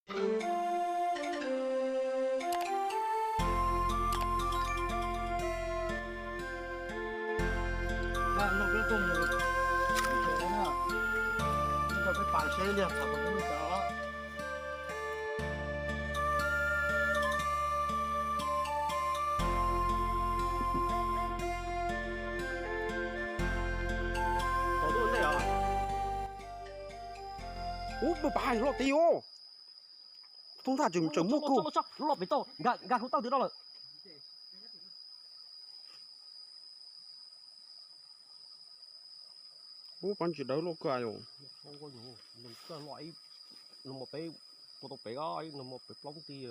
Ub, pab hais loj tid os. Tub ntaj tseem muaj kawg. Loj pem toj, nkag hauv tauj twg no lawm. Ub, pab ntsis dawb loj kawg yom. Nag hmo peb tua tau pem, nag hmo pem plaub ntij.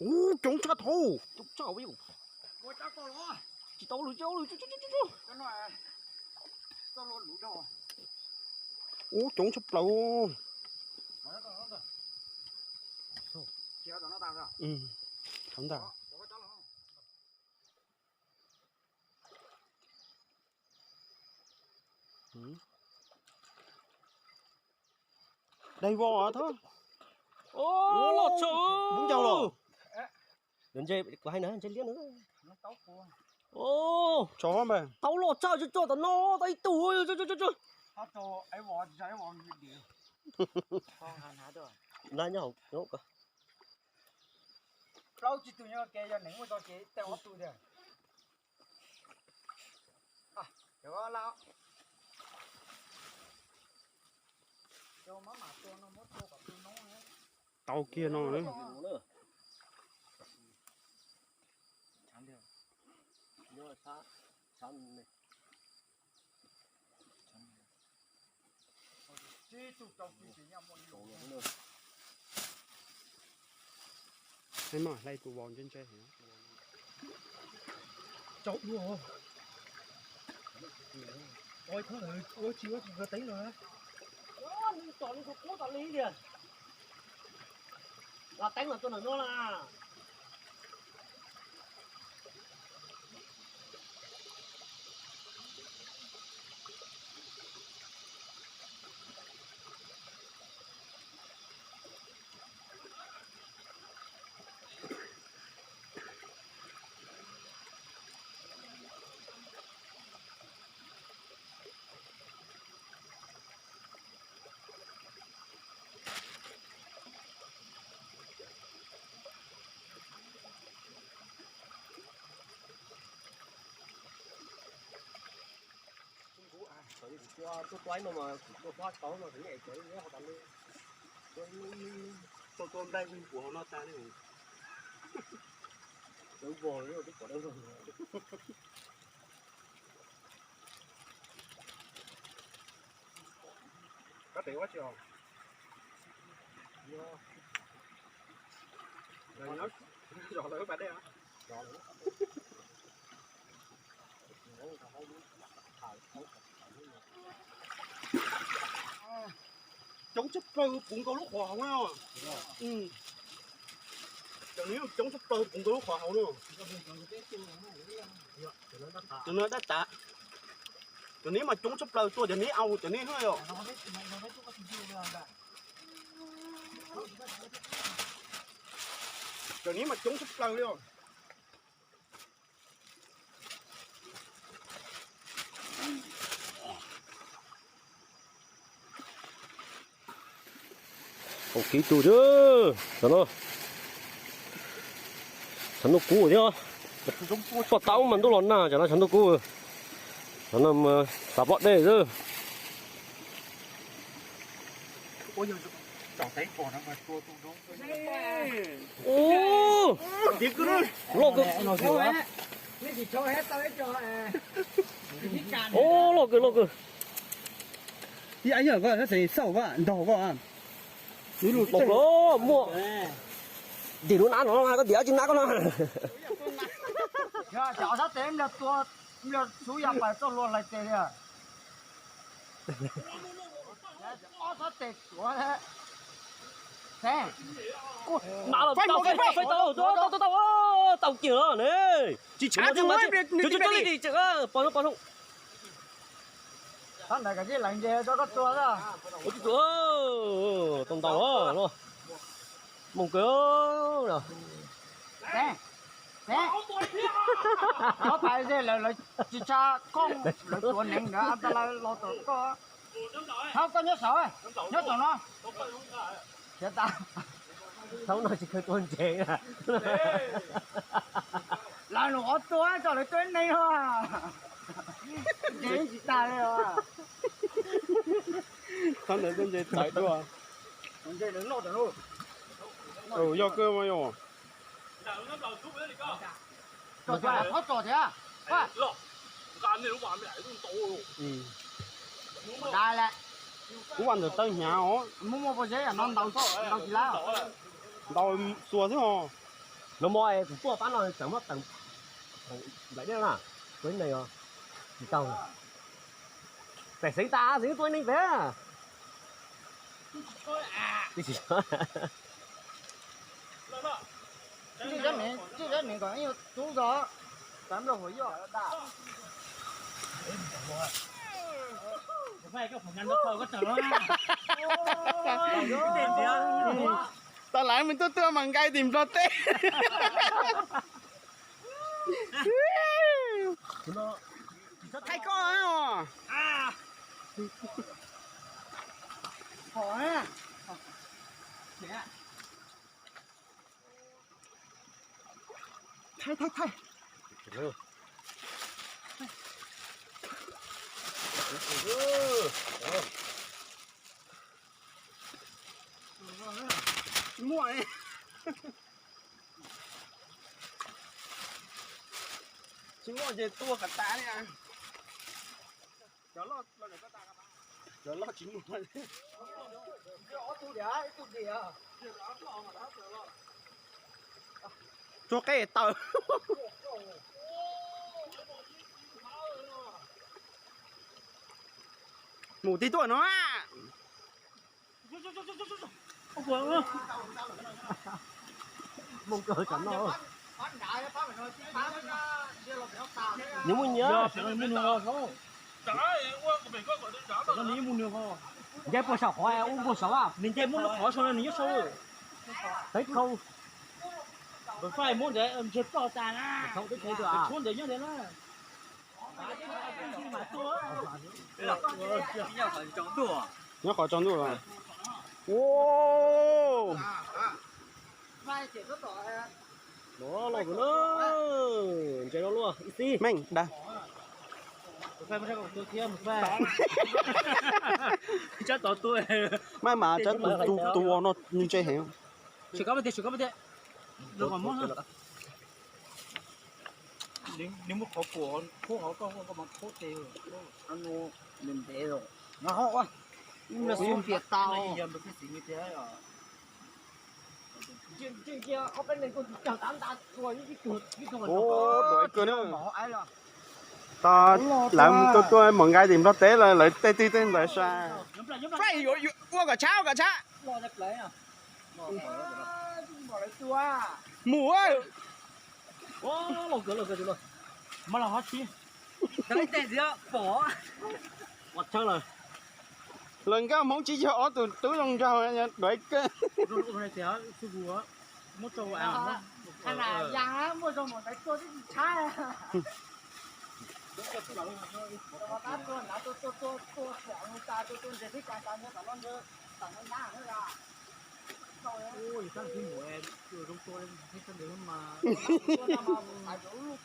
Ub, coob tshaj thaum. Tsis tau lwm, ub, coob tshaj plaws. Thov ntag. Daig vos thab. Loj tshaj. Mus ncaus los. Nws ntshe kuv hais na, ntshe liab na. Tso mas. Tau loj tshaj, tso tso tom no, tau ib tug. Nyob hauv ko. Plaub tsib tug nyob ke, yog neeg muaj tso ces tej ob tug tiag. Tau kiag no na. Hlais mas, hlais tus vos ntse ntse. Tsaus dua. Ua tsis ua tsis kho teeb los. Nws tsom nws tus kub tom li tiag. Los teeb los tua ntawm no na. Kuv tua, tua ib no mas kuv tua pab tau no kuv nyem cov nyob hauv tas li. Tua tua nplaig kuv hauv no tag li. Lawv vog lawm twb pom dawb vog. Kab tes ua tsi os? Zov lawv pas dej os. Coob tshaj plaws puv nkaus lub qhov hauv no. Cov nws coob tshaj plaws puv nkaus lub qhov hauv no. Cov no dab tas. Cov neb mas coob tshaj plaws, tua cov neb au cov neb na yom. Cov neb mas coob tshaj plaws li os. Hauv kib tug thiab, tsam no, tshav ntuj kub thiab. Poj tab mas ntuj los nag, tsam no tshav ntuj kub. Tsam no xav poj dej xwb. Ub, loj kawg. Ub, loj kawg, loj kawg. Ib yam ko xav xaum ko ntog ko. Loj kawg, muaj. Dim lub nab no, koj dim dab tsi nab ko no. Ob sab tes, ob sab tes tuav. Mas los tau, tau, tau, tau kiag los ne. Tsis tshav, pos zoo, pos zoo. Txhob ntawd, koj tsis lees ces rau koj tua xwb. Ua tib tug, tau ntau los. Moos kawg. Txhob pais ze, lawv tsis tshua khoom, lawv tuav neeg ntawd tas lawv los tom koj. Thaub, koj nyob saud, nyob saum no. Khiav tas. Thaub no tsis kheev tua ntses. Lawv los ob tua, tso lawv tua ib neeg os. Ntses tsis tas li os. Thaub ntawd tua ntses tawv dua. Yog kawg mas yog. Tso thiab, tso thiab. Kuv vaj ntawm tawg hnyav os. Muaj muaj pob zeb no ntau, ntau tsis lab. Ntau xuas xwb os. No mo es kuv tuaj pab no tseem muab teem nplaim dej na, tua ib neeg os. Tsis tau. Pem xeev tas xeev tua ib neeg pem. Tsis, tsis, tsis, tsis, kom ib tub zog, tas nplog huas yoj. Tas lawv mus tuaj tuaj mas nqaij tim nplog teb. Thaij koj os. Thaij, thaij, thaij. Muaj. Tsis muaj ces tua kom tas li. Cov loj tsis muaj. Tsuag qe taws. Mus tig tuaj no. Mus kawg tsam no. Nyias muaj nyias. Nce puag saum qhov ub puag saud, nws nce muab lub qhov sau nws nyob sau. Teb khau. Faij muab ntawd ntshe ploj tas na. Teb khau ntawd nyob ntawd na. Nyob qhov tsaus ntuj los. Ua, los los na, ntses los luaj ib xib. Meej da. Maj mam tsav tus tus no ntse heev. Nws muab qhov puam khuab hauv koj, koj mas khuab tes. Nws ntev los. Nws xub piam tau. Ua, dov kawg na. Tau lawv tuaj tuaj mus nqaij tim nplog teb lawm, lawv tej twg tej ntawd sa. Ua kom tshab, ua kom tshab. Mus. Lawv nkauj Hmoob tsis yog ob tug tub zoo nraug, dov kawg.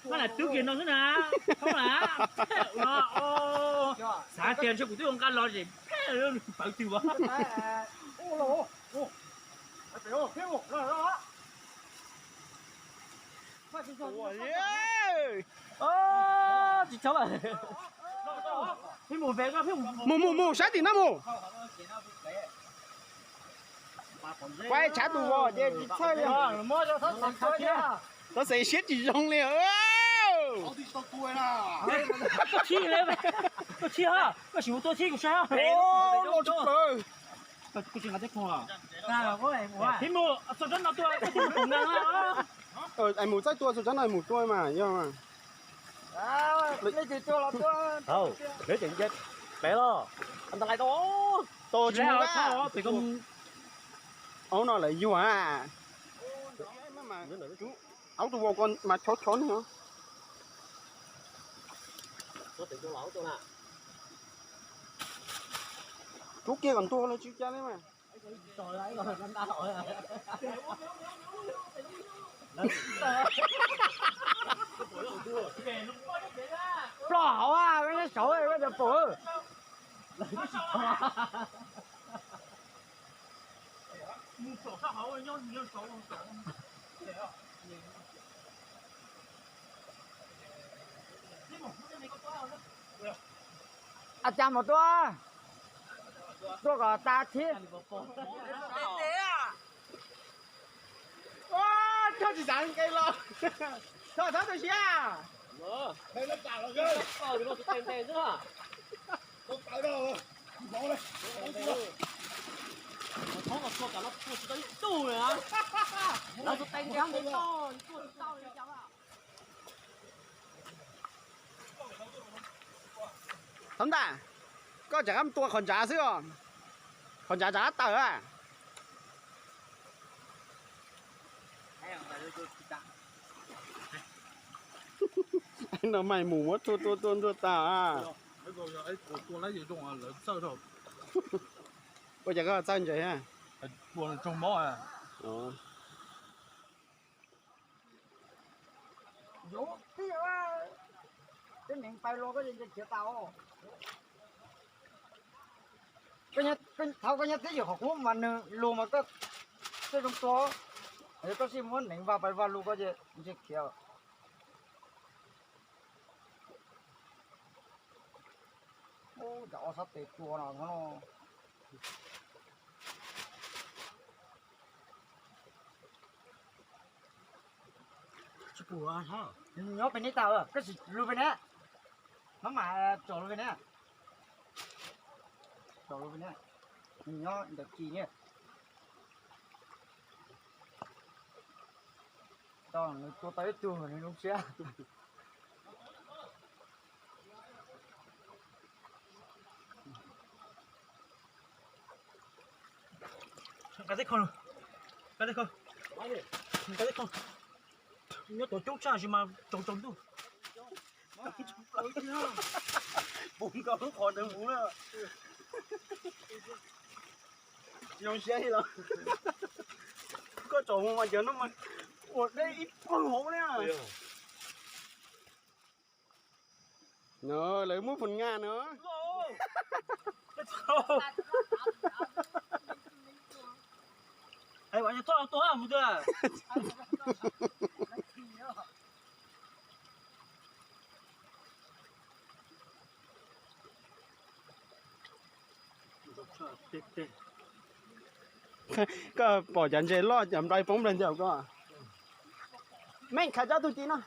Koj lam twb kiag no xwb na, thoob na. Xav tias ntshe kuv twb ua nqa los ces pawv twg as. Tsis txhob lawm. Mus mus mus sab tim no mus. Kuv tshav tus vos ces tsis txhawj li. Txhob xev siab tsis zoo li. Koj tsis ua tua thiab kuv saib. Mus txawj tua txhua tsav no mus tua mas yog. Lawv tseem nce Pem los, ntawd lais tau, tau tsis mus pem ko. Aub no lawv yuag. Aub tus vau ko mas chov chov ne. Rub kiag kom ntua los tsis cas li mas. Ploj hauv, koj nyob saud koj cov pum. A cas mus tuaj, tuaj kom tas thiab. Thawj tsis xav nqe los, thawj thawj tu siab. Thov ntaj, koj rov qab tua qhov ntsav xwb os. Qhov ntsav rov qab tawm a. No mas mus muab tua tua tua ntuag tas. Ua cas koj txawj ntses a? Tib neeg pais los koj yeej khiav tas os. Thaum koj nyob twj ywm qhov qub mas nws lus mas koj thiaj zoo tua. Yog koj sib muab neev vaj pais vaj lug koj ces ntshe khiav. Ub, cov ob sab tes tua no. Nws nyob pem nej tag, koj sim lug pem ne. Mab mam tsom lug pem ne. Tsom lug pem ne. Nws nyob ntawm kis ne. Tau, nws tua tau ib tug nws zoo siab. Nqa teb kho, nqa teb kho, nqa teb kho. Nyob tau coob tshaj sis mas tsaus tsaus ntuj. Puv nkaus lub qhov ntawd mus na. Tsis zoo siab li los. Koj tsom mus mas cov no mas ua deb ib pawg hauv na. No lawv muab phom nyaj no. Koj pom cov ntses loj cov nplai poob nplai ncaus koj. Meej khav cov tug ci no.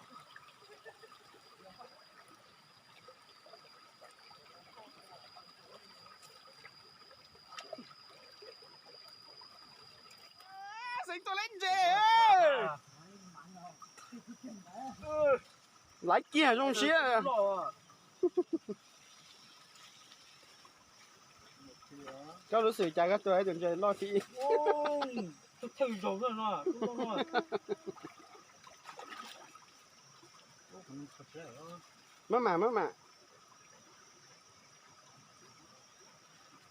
Xeev tua leb ntses. Laiv kiag zoo siab. Koj lub xwm cas koj tua tus ntses loj thiab. Mab mam, mab mam.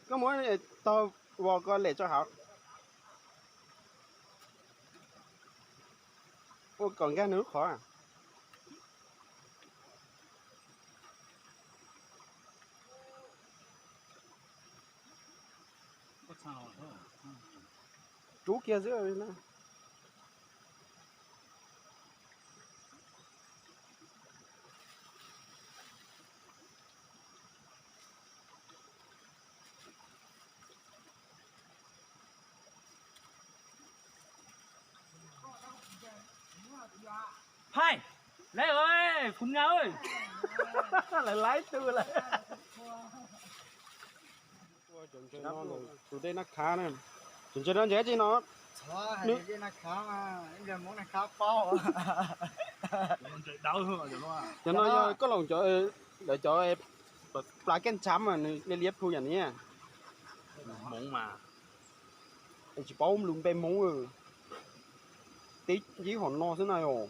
Koj muab taug vos ko lem tso hauv. Ua kom nkag nws lub qhov. Rub kiag xwb na. Phaij, lawv, kuv nga, lawv laib tug lawm. Tus dej nab khav na. Tus ntses no ntses dab tsi no? Cov no yog koj loos cov, lawv cov Plas kej ntxhab mas nws liab liab plu yam ni. Hmoob mas. Es tsis paub lus npe Hmoob, tib ncib hom no xwb na yom.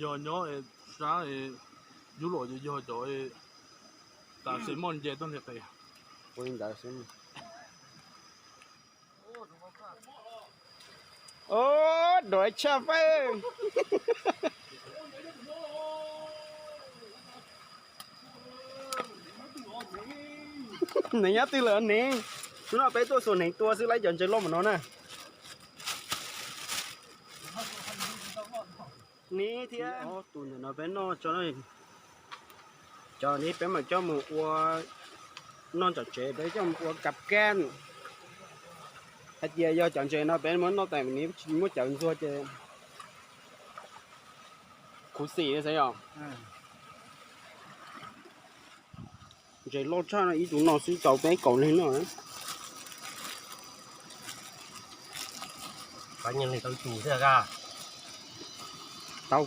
Yog nyob sab yub luam yog cov tas xis moj nce tuaj nti qis. Ua li ntawd xwb. Ov, dov tshaj faj. Neeg nyob twg lawm neeg? Hnub no peb tuaj xuas hneev tua xwb, laib cov ntses loj mus no na. Ni thiab tus ntawm no peb noj tso. Cov ni peb mam coj mus ua noj tom tsev, peb coj mus ua kab kaj. Hais tias yog cov ntses no peb muab noj tas ni tsis muab cawv ntxuag ces khuv xim xwb yom. Ntses loj tshaj no ib tug no xwb tau peb kaum leeg noj. Pab nyeej li tau tus thiab ka. Tau.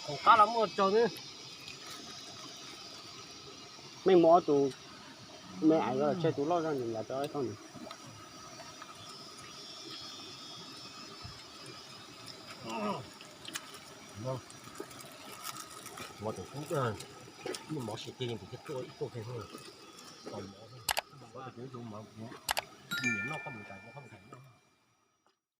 Hauv qab los muaj tsawg xwb. Mej muaj ob tug, mej ais tseg tus loj zog nws ncav rau ib tog nws. Mov tus kub, mov sim kiag tus thiaj tuaj ib tuaj kiag. Mov tus kub tus mov, noj qhov mus tais, qhov mus tais.